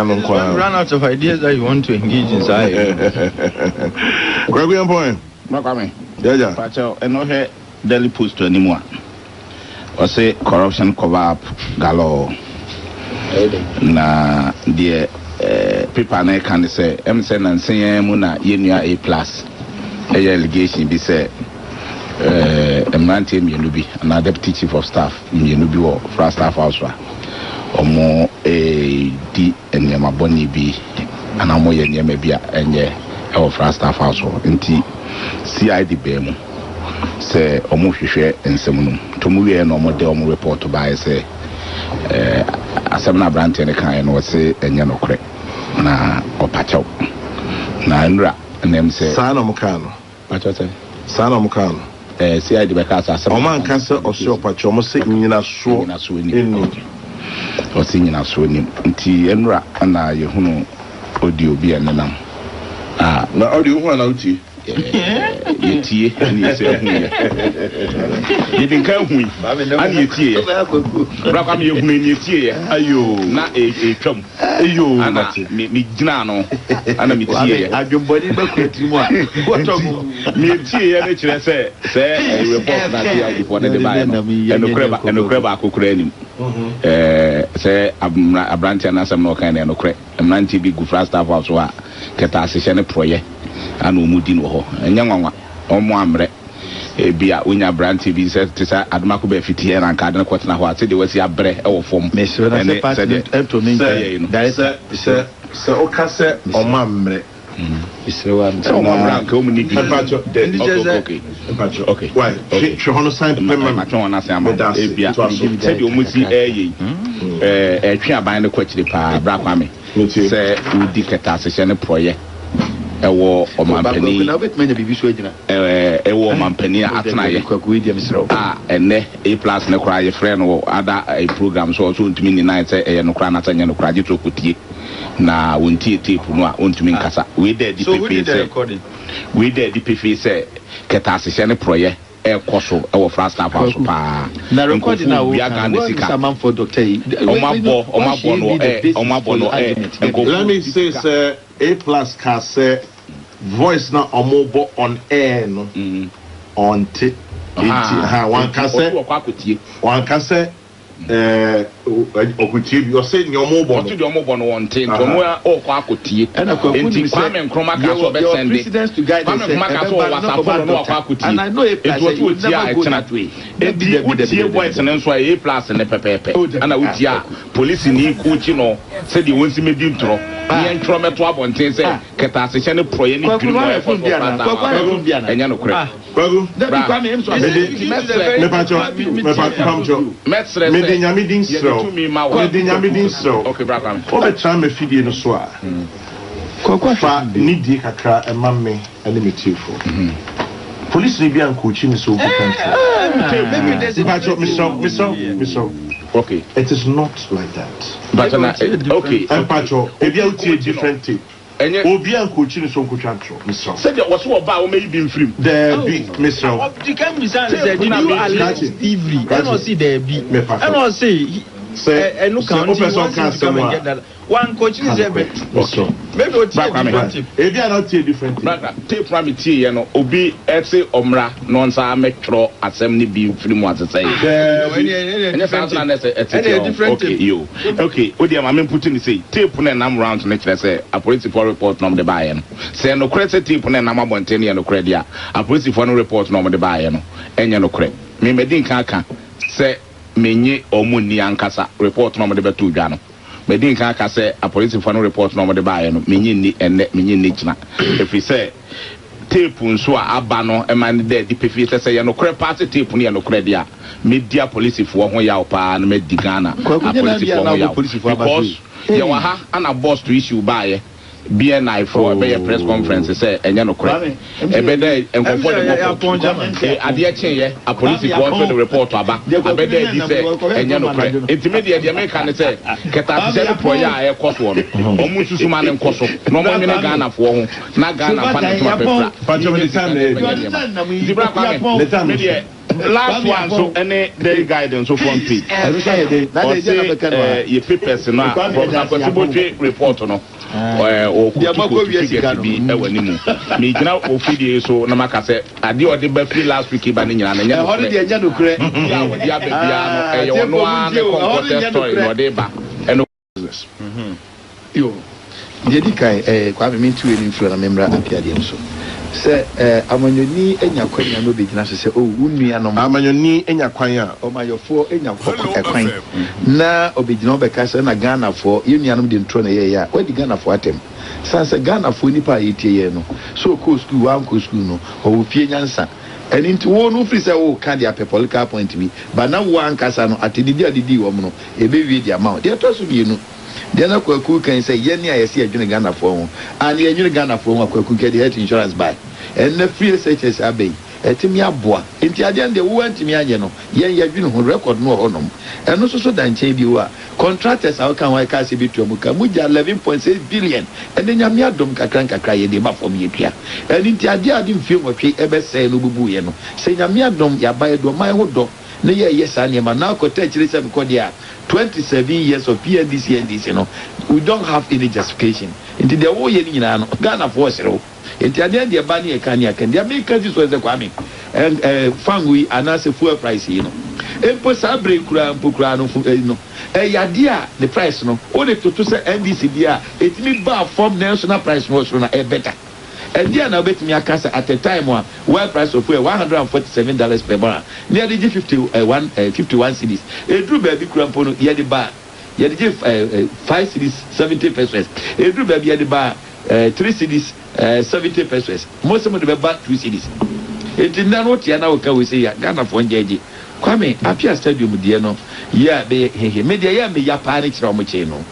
hia no nko ara. Run out of ideas that you want to engage in saa yɛ. Kwaku yɛn pɔn. Bra Kwame. Yɛgya. Pakyɛw ɛna ɔhwɛ Daily Post anim a ɔse corruption cover up galore na deɛ eh, paper no ɛka ne sɛ ɛm sɛ nansa yi ara mu na yɛn nua A plus ɛyɛ allegation bi sɛ eh, mmeranteɛ mmienu bi anaa deputy chief of staff mmienu bi wɔ Flagstaff House a wɔn redi nneɛma bɔne bi anaa wɔyɛ nneɛma bi a ɛnyɛ wɔ Flagstaff House hɔ. Nti CID baa mu sɛ wɔrehwehwɛ nsɛm no mu. Nti wɔwieɛ na wɔde wɔn report baeɛ sɛ eh, asɛm no aberanteɛ no kaeɛ no wɔse ɛnyɛ nokorɛ na ɔpa kyɛw. Na nnura na ɛm sɛ. Saa na wɔkaa no. Pakyɛw sɛ. Saa na ɔmo kaa no. Ɛɛ CID bɛkaa sɛ asɛm. Ɔmo anka sɛ ɔse ɔpakyɛw, ɔmo se nyinasoɔ Nyinasoɔ nnim. nnim. Okay. Ɔse nyinasoɔ nnim. Nti ɛnora na yɛhunu audio bi a ɛnenam a. Na audio wohu anaa wotie? Ɛɛ yɛtie ɛne yɛsɛ huiɛ. Yɛdi nkan hui ɛne yɛtieɛ. Bra Kwame yɛhunu ɛne yɛtieɛ. Ayoo. Na ɛtwam. Eyoo Ana mate. me me gyinaa no ana me Kwame, tieɛ. adwemmɔne ba kura tiri mu a, wɔtɔ Nti gu. me tieɛ no kyerɛ sɛ sɛ ɛyɛ report na CID foɔ no de baeɛ no ɛnokorɛ ba ɛnokorɛ baako koraa nim. Ɛɛ sɛ abra abranteɛ no asɛm na ɔkae no ɛnokorɛ. Mmeranteɛ bi gu Flagstaff House hɔ a kɛtɛasehyɛ ne porɔeɛ ana wɔn di no wɔ hɔ. Ɛnyɛ nwanwa wɔn ammrɛ. Ebia wonya aberanteɛ bi sɛ te sɛ Adomako bɛfiti na anka ade no kɔtena hɔ a, sɛdeɛ wasi abrɛ wɔ fam Mesrɛ na sɛ ne party no sɛdeɛ ɛntɔ me Sɛ, ɛyɛe no. Director, sɛ, mesrɛ sɛ, sɛ woka sɛ ɔma mmerɛ. Mesrɛ wo a Sɛ wɔn abrɛ Na, anka wɔn nni dwuma. mpakyɛ, daabi. Nti kyerɛ Okay, sɛ. okay, Mpakyɛ, okay, why, twe, okay. twe hɔ no san pɛ ma me. Matwe wɔn ase ama wo. Meda ase, Ebia toa so. sɛdeɛ wɔn si ɛɛyɛ yi, ɛɛ, ɛtwe aban no kɔ akyire paa, Bra Kwame. Metie. Sɛ wodi kɛtɛasehyɛ ne porɔeɛ wɔ ɔmampanin wɔ ɔmampanin atenaeɛ a ɛnnɛ A plus no koraa yɛfrɛɛ no wɔ other program so ɔsɛ ɔntumi nni sɛ ɛyɛ nokorɛ anaasɛ ɛnyɛ nokorɛ agye sɛ ɔkɔtie na wɔntie tape no a ɔntumi nkasa. Wei da adi pefee sɛ wei da adi pefee sɛ kɛtɛasehyɛ ne porɔeɛ ɛrekɔ so wɔ Flagstaff House paa. Na recording Nkurɔfoɔ a wia woka no, Ghana woanhu sika. sɛ amanfoɔ doctor yi, Wɔn abɔ, wɔn why abɔ should no he be the ɛ, basis wɔn abɔ for no your ɛ, argument? Dabi. nkurɔfoɔ Let me di say sika. sɛ A plus kaa sɛ voice na ɔmo bɔ on air no ɔnte nti Ahaa, ha wanka nti ɔse sɛ wɔkɔ akɔtie. wanka sɛ ɛɛ ɔkɔtie bi ɔse nea ɔmo bɔ Ɔse no deɛ ɔmo bɔ no wɔnte nti ɔno aha. ara ɔɔkɔ akɔtie. Ɛna Kwaku Nti nim sɛ Kwame Nkrumah kaa sɛ yɛwɔ ɔbɛ yɛwɔ sɛnde. precedents to guide Kwame us sɛ Nkrumah kaa sɛ ɛbɛba ɔwɔ no na WhatsApp kɔba no na wakɔ doctor akɔtie. and I know A Nti plus ɔse sɛ you will ɔtie a never go ɛkyena. that way. Dabi Nti dabi dabi wotie dabi voice dabi. no nso a ɛyɛ A plus no pɛpɛɛpɛ. Oh dabi Ɛna ah wotie a Kwaku. polisini kookyi no sɛdeɛ wɔnsi mɛdi ntorɔ ne Ah yɛntwerɛ mmɛto abɔnten sɛ ah kɛtɛasehyɛ ne porɔeɛ ne Kwaku dwirim no a wayɛ ɛkɔ phone so bi wɔ anaa? Flagstaff Kwaku House ayɛ no phone bi anaa? ɛnyɛ nokorɛ. Ah Kwaku Dabi Bra. Kwame ɛm so asɛm. mede Nti mɛsrɛ mepakyɛ mepa mpamkyɛ mɛsrɛ mede sɛ Nyame din yɛde serɛ wo tumi ma wo a. mede Nyame din serɛ wo Okay, bra Kwame. wobɛtra m'afidie no so a Kwaku ahwɛ fa phone bi. nidie kakra ɛma me ne me tiefoɔ. Polisini bi ankɔɔkyi me sɛ ɔnkɔtwa ntorɔ. Tape no. Mpakyɛ mesrɛ wo mesrɛ wo mesrɛ wo Okay. it is not like that. Mpakyɛ na eh, okay. Mpakyɛ ebi a Obi wotie kookyi no. different tape. Ɛnyɛ. Obi ankɔɔkyi no sɛ ɔnkɔtwa ntorɔ mesrɛ wo. Sɛdeɛ wɔse wɔba a wɔmɛyi bi mfiri mu. Daabi mesrɛ wo. Ɔdi kan bisa no sɛ, Tape did no a you metie. allege Krakye thievery? Ɛna krakye ɔse daabi. mepakyɛ Ɛna ɔse sɛ ɛno sɛ ka ho nti wopɛ he sɛ wants ɔka him to come asɛm and a get that. Wankɔkyini ka sɛ nokorɛ bɛ mesrɛ wo. maybe Bra ɔtie Kwame. different tape. Ebi a na wotie different tape. Bra tape no a metieeɛ no obi se ɔmmra na ɔnsan mmɛtwerɛ asɛm no bi mfiri mu asesɛe. Daabi. Ɛne Ɛnyɛ saa different nso na tape. na ɛsɛ ɛtete Ɛne ɔn. different Okay, tape. yo. Okay, wo deɛ ma me mputu no sei. Tape no a ɛnam rounds no kyerɛ sɛ apolisifoɔ report na wɔde baeɛ no. Sɛ ɛyɛ nokorɛ sɛ tape no a ɛnam abɔnten no yɛ nokorɛ deɛ a, apolisifoɔ no report no a wɔde baeɛ no ɛnyɛ nokorɛ. Me madi nkan aka sɛ mennye wɔn nni ankasa report no a wɔde bɛtoo dwa no. Madi nkan aka sɛ apolisifoɔ no report no a wɔde baeɛ no, mennye nni ɛnnɛ, mennye nni kyena. Ɛfiri sɛ tape nso a aba no ma no da adi pefee sɛ, sɛ ɛyɛ nokorɛ paa sɛ tape no yɛ nokorɛ deɛ a, mɛdi apolisifoɔ ho yaw paa na madi Ghana Kwaku nyɛ na bia apolisifoɔ na ho wobɔ yaw. polisifoɔ aba so Because yi. yɛwɔ ha ana boss to issue baeɛ. BNI foɔ bɛyɛ press conference sɛ ɛnyɛ nokorɛ. Ɛbɛda nkurɔfoɔ de kɔ court. Adeɛ kyeeɛ apolisifoɔ nso de report aba abɛda adi sɛ ɛnyɛ nokorɛ. Nti me deɛ deɛ meka ne sɛ kɛtɛasehyɛ ne porɔeɛ a ɛrekɔ soɔ no wɔn nsusu ma no nkɔ so na wɔn nwene Ghanafoɔ ho na Ghana mfa ne ntoma pɛ fira. Nti sika na ɛbɛyɛ nneɛma. Nti bra Kwame me deɛ. Last one nso ɛne Daily Guide nso front page. Ɛno nso ayɛ dɛ. Na deɛ Ɔse ɛgya na bɛka no ha. eh, yɛ papers no a Kwame Professor Ɛda ase Kwasi yɛabɔ. Botwe report no eh, Deɛ ɔkutu makɔ kutu wie figures sika no. bi ɛwɔ anim. Megyina ofidie yi so na maka sɛ adeɛ a ɔde ba firi last week ba no nyinaa no ɛnyɛ Ɛhɔ no nokorɛ. deɛ ɛnyɛ nokorɛ. Bi a wɔde aba biara no Ah, ɛyɛ tiefo ɔno ara montie ne o, ɛhɔ no concocted nyɛ story na nokorɛ. ɔde ba. Ɛno business. Yo, deɛ di kan eh, Kwame mente wei no mfiri hɔ na memmra Appiadeɛ no so. Sɛ eh, amanyɔni anya kwanya na ɔbɛgyina so sɛ, oh, wo nuanom. Amanyɔni anya kwan a. Ɔmanyɔfoɔ anya ɛkwan na ɔbɛgyina hɔ bɛka sɛ na Ghanafoɔ, yɛn nuanom de ntorɔ na ɛyɛeɛ a, wadi Ghanafoɔ atɛm. Sane sɛ Ghanafoɔ nipa a yɛtie yɛn no, sɛ ɔkɔɔ sukuu, wankɔ sukuu no, ɔwɔ fie nyansa. Ɛno nti wo no wofiri sɛ woreka de apɛ political point bi, but na wo ankasa no atɛdidi a wode dii wɔn no, ɛbɛwie de ama wo. Deɛ ɛtɔ so mmienu, deɛ na Kwaku reka yi sɛ yɛne a yɛse yɛdwene Ghanafoɔ ho, aane yɛnnwene Ghanafoɔ ho a, Kwaku nka yɛde health insurance bae. Ɛnnɛ free SHS aba yi, ɛtumi aboa. Nti adeɛ no deɛ wo antumi anyɛ no, yɛn yɛdwene ho, record no wɔ hɔnom. Ɛno nso so da nkyɛn bio a, contractors a woka ho a ɛkaa sɛ bɛtua mu ka, mogya 11.6 billion, ɛnnɛ Nyame adom nkakra nkakra yɛde ba fam yɛtua. Ɛno nti adeɛ a ade mfie nwɔtwe ɛbɛsɛe no wobubuiɛ no, sɛ Nyame adom yɛaba yɛde ɔman ho dɔ na yɛyɛ saa nneɛma no akɔtɔ akyire sɛ mekɔ deɛ a 27 years of PNDC NDC no we don't have any justification nti deɛ woyɛ no nyinaa no Ghanafoɔ resere wo nti adeɛ no deɛ ba ne yɛka ne yɛka deɛ meka si so sɛ Kwame ɛɛ fango yi anaasɛ fuel price yi no mpo saa bere koraa mpo koraa no no ɛyɛ adeɛ a ne price no wode toto sɛ NDC deɛ a ɛtumi baa fam nanso na price no wɔ soro na ɛyɛ better. Ɛdeɛn na wobɛtumi aka sɛ at a time a oil price of fuel $147 per barrel na yɛde gye 51 51 cedis, ɛduru baabi koraa mpo no yɛde ba yɛde gye 5 cedis 70 pesewas, ɛduru baabi yɛde ba 3 cedis 70 pesewas, mo se mode bɛba 2 cedis. Enti nnɛ no wote a na woka wei sei a, Ghanafoɔ ngyɛgye. Kwame, Appiah Stadium deɛ no yɛ a bɛyɛ hehe. Me deɛ ɛyɛ a meya paa ne kyerɛ a wɔkyee no.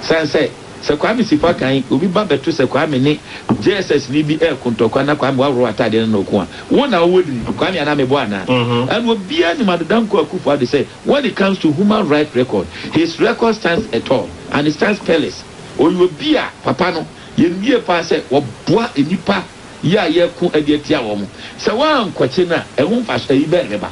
Sane sɛ. Sɛ Kwame si fa kan, obi ba bɛto sɛ Kwame ne JSS ni bi reko ntɔkwa na Kwame w'ahorow ataadeɛ no na ɔko a, wo na wowɔ dini? Kwame anaa mebɔ anaa? And obiara nim Ado Dankwa Akufo Addo sɛ when it comes to human right record, his record stands a tall and it stands pearless. Ɔyɛ obi a papa no, yɛnim yie paa sɛ ɔboa nnipa yi a yɛreko de atia wɔn. Sɛ woankɔkye no a, ɛho mfaso ayi bɛn na ɛbɛba?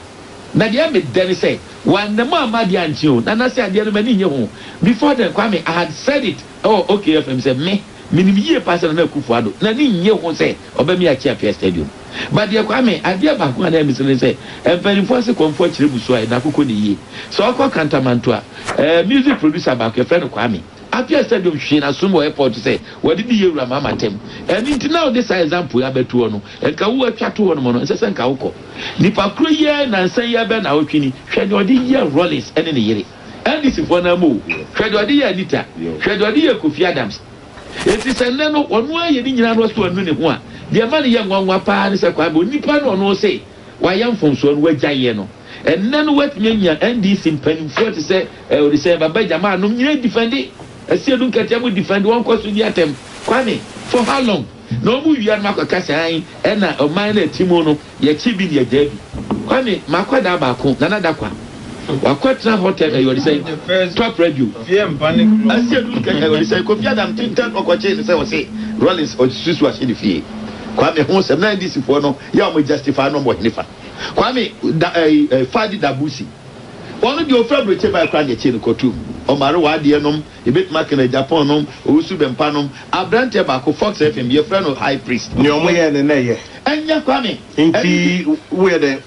Na deɛ ɛyɛ me dɛ ne sɛ, wanna mu amma adeɛ ankye o, Nana sɛ adeɛ no m'ani nnye ho. Before then Kwame, I had said it ɛwɔ OK FM sɛ me, menim yie paa sɛ Nana Akufo Addo n'ani nnye ho sɛ ɔbɛme akye Appiah Stadium. But deɛ Kwame, adeɛ baako a na ɛyɛ me sere ne sɛ, mpaninfoɔ ase kɔmfoɔ akyerɛ mu so a, ɛna akokɔ ne yie. Sɛ ɔkɔ Kantamanto a, eh, music producer baako, yɛfrɛ no Kwame. Appiah Stadium hwee n'asom wɔ airport sɛ wɔde di Yewura Mahama atɛm. Ɛno nti na wode saa example yi abɛto hɔ no, nka wo atwa to hɔ nom no, ɛnsɛ sɛ nka wokɔ. Nipa koro yi ara nnansa yi ara bɛyɛ naawɔtwe ni, hwɛ deɛ ɔde yɛɛ Rawlings ne ne yere. NDC foɔ no ara mu o. Hwɛ deɛ ɔde yɛɛ Anita. Hwɛ deɛ ɔde yɛɛ Kofi Adams. Enti sɛ nnɛ no ɔno ara yɛ ne nyinaa na ɔse wanu ne ho a, deɛ ɛma no yɛ nwanwa paa ne sɛ Kwame, onipa no ɔno se wayɛ mfomsoɔ no, wagyaeɛ no. Ɛnnɛ no watumi anya NDC mpanimfoɔ te sɛ eh, ɔde sɛ Baba Jamaa nom nyinaa defɛnde Asiedu Nketia mu defɛnde wɔn kɔ so di atɛm. Kwame, for how long? Na wɔn wia no makɔka sɛ ae ɛna ɔman no ɛte mu no yɛkye bi na yɛgyaa bi. Kwame, makwadaa baako, Nana Dakwa, wakɔtena hotel ɛyɛ ɔde sɛ Top Radio. Asiedu Nketia ɔde sɛ Kofi Adam tintan ɔkɔkyee no sɛ ɔse Rawlings ɔsusu ahyɛ ne fie. Kwame ho sɛm na NDC foɔ no yɛ a wɔn justify no wɔn wɔ henefa? Kwame da ɛyi ɛ Fadi Dabusi ɔno deɛ ɔfiri aburokye bae koraa na yɛkyee no kɔtoom. Ɔmare w'adeɛ nom, yɛbɛtumi aka no Japan nom, Owusu Bɛmpa nom, aberanteɛ baako Fox FM yɛfrɛ no High Priest. Nea ɔmo yɛɛ no na ɛyɛ. Ɛnyɛ Kwame. Nti woyɛ dɛn?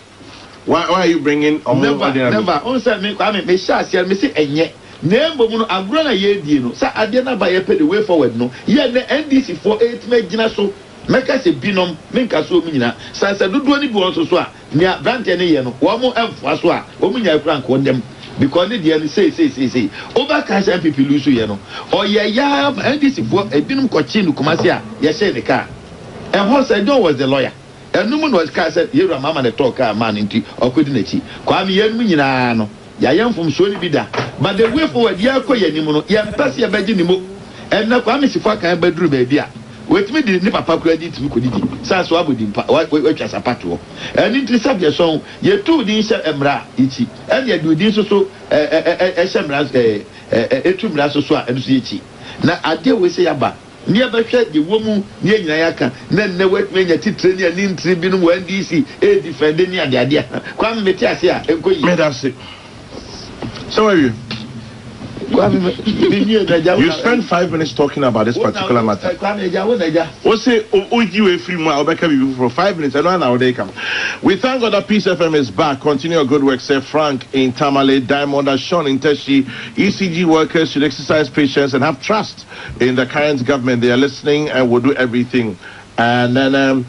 Why why are you bringing ɔmo Never ordinary? never wohu sɛ me Kwame mehyɛ aseɛ no mese ɛnyɛ na mmom no agorɔ no a yɛredie no sɛ adeɛ no aba yɛpɛ the way forward no yɛ nnɛ NDC foɔ ɛretumi agyina so. Mɛka sɛ binom, menka sɛ wɔn nyinaa, sane sɛ dodoɔ no bi wɔ hɔ nso so a, nea abranteɛ no yɛ no, wɔn mfoa so a, wɔn nyae koraa nka ɔnam, because ne deɛ no sei sei sei sei. Wobɛkae sɛ NPP lose yɛ no, ɔyɛ yaa ma NDC foɔ ebinom kɔkyee no Kumasi a yɛhyee ne car. Ɛhɔ Sir John was the lawyer. Ɛno mu na ɔkaa sɛ Yewura Mahama na ɛtɔɔ car maa no nti ɔkɔdi n'akyi. Kwame yeinom nyinaa no, Yɛayɛ mfomsoɔ no bi da but the way forward yɛrekɔ yɛn anim no yɛmpɛ sɛ yɛbɛgye ne mo. Ɛnnɛ Kwame Sifo Akan bɛduru baabi a watumi de ne papa koraa din tumi kɔdidi sane sɛ wabɔ din pa, watwa sapatoɔ. Ɛno nti sɛdeɛ sɔn yɛtu wo din hyɛ mmara a yɛkyi ɛne yɛde wo din nso so hyɛ mmara ɛtu mmara nso so a ɛno nso yɛkyi. Na adeɛ wei sɛ yɛaba. Ne yɛbɛhwɛ deɛ ɛwɔ mu ne yɛn nyinaa yɛaka na nnɛ woatumi anya titire ne ani ntini binom wɔ NDC ɛredifɛnde ne adeade a Kwame mete ase a ɛnkɔ yie. Meda ase. Sɛ wawie. Kwame me nwie na agya wo You na spend 5 minutes talking about this wo na particular matter. Kwame agya wo na agya. Wo se woyi wei firi mu a wobɛka biribi foforɔ 5 minutes ɛno ara na wode ka. We thank God that Peace FM is back. Continue your good work, say Frank in Tamale, Diamond Ashon in Teshi. ECG workers should exercise patience and have trust in the current government. They are listening and will do everything. And then